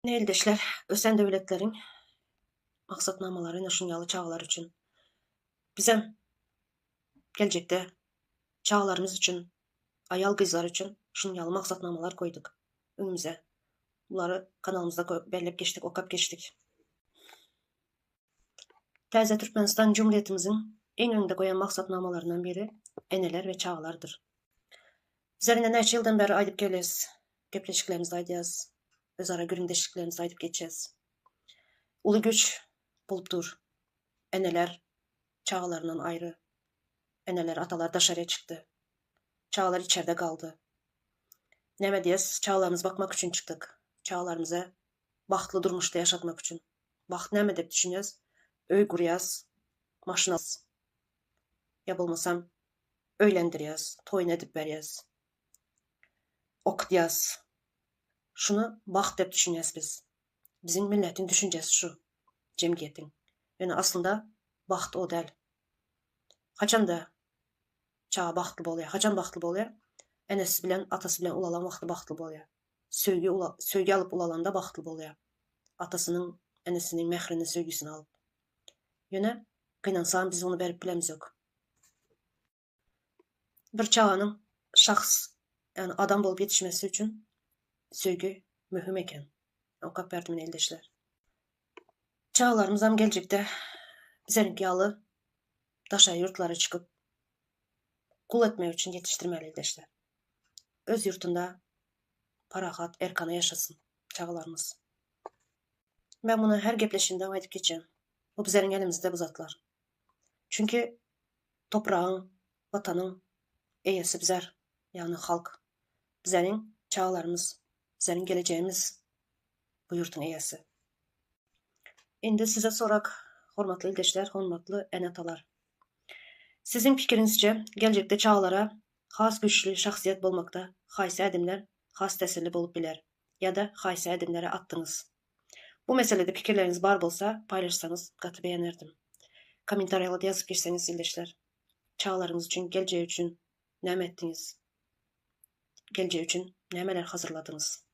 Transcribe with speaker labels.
Speaker 1: Ine ildeşler, ösen döwletleriň maksatnamalary ine şuň ýaly çagalar üçin. Bizem geljekde çagalarymyz üçin, aýal-gyzlar üçin şunuň ýaly maksatnamalar goýduk öňümize. Bulary kanalymyzda belläp geçdik, okap geçdik. Täze Türkmenistan Jumhuriýetimiziň iň öňde goýan maksatnamalaryndan biri eneler we çagalardyr. Bizler ine näçe ýyldan bäri aýdyp gelýäs, gepleşiklerimizde aýdýas, özara gürrüňdeşliklerimizde aýdyp geçýäs. Uly güýç bolup dur. Eneler çagalaryndan aýry. Eneler, atalar daşarya çykdy. Çagalar içerde galdy. Näme diýýäs, çagalarymyzy bakmak üçin çykdyk. Çagalarymyza bagtly durmuşda ýaşatmak üçin. Bagt näme diýip düşünýäs? Öý gurýas, maşyn alýas. Ýa bolmasam öýlendirýäs, toýuny edip berýäs. Okudýas. Şuny bagt diýip düşünýäs biz. Biziň milletiň düşünjesi şu. Jemgyýetiň. Ýöne aslynda bagt o däl. Haçanda çaga bagtly bolýar? Haçan bagtly bolýar? Enesi bilen, atasy bilen ulalan wagty bagtly bolýar. Söýgi söýgi alyp ulalanda bagtly bolýar. Atasynyň, enesiniň mährini, söýgüsini alyp. Ýöne, gynansagam biz ony berip bilemizok. Bir çaganyň şahs, ýagny adam bolup ýetişmesi üçin söýgi möhüm eken. Okap berdim ine ildeşler. Çagalarymyzam geljekde bizeriňki ýaly daşary ýurtlara çykyp gul etmek üçin ýetişdirmeli ildeşler. Öz ýurtunda parahat, erkana ýaşasyn çagalarymyz. Men muny her gepleşigimde aýdyp geçýän. Bu bizleriň elimizde bu zatlar. Çünki topragyň, watanyň eýesi bizler, ýagny halk. Bizleriň çagalarymyz, bizleriň gelejegimiz bu ýurtuň eýesi. Indi size sorak, hormatly ildeşler, hormatly ene-atalar. Siziň pikiriňizçe, geljekde çagalara Has güýçli şahsyýet bolmakda haýsy ädimler has täsirli bolup biler ýa-da haýsy ädimleri atdyňyz? Bu meselede pikirleriňiz bar bolsa paýlaşsaňyz gaty begenerdim. Kommentariýalarda ýazyp geçseňiz ildeşler. Çagalaryňyz üçin geljegi üçin näme etdiňiz? Geljek üçin nämeler hazyrladyňyz?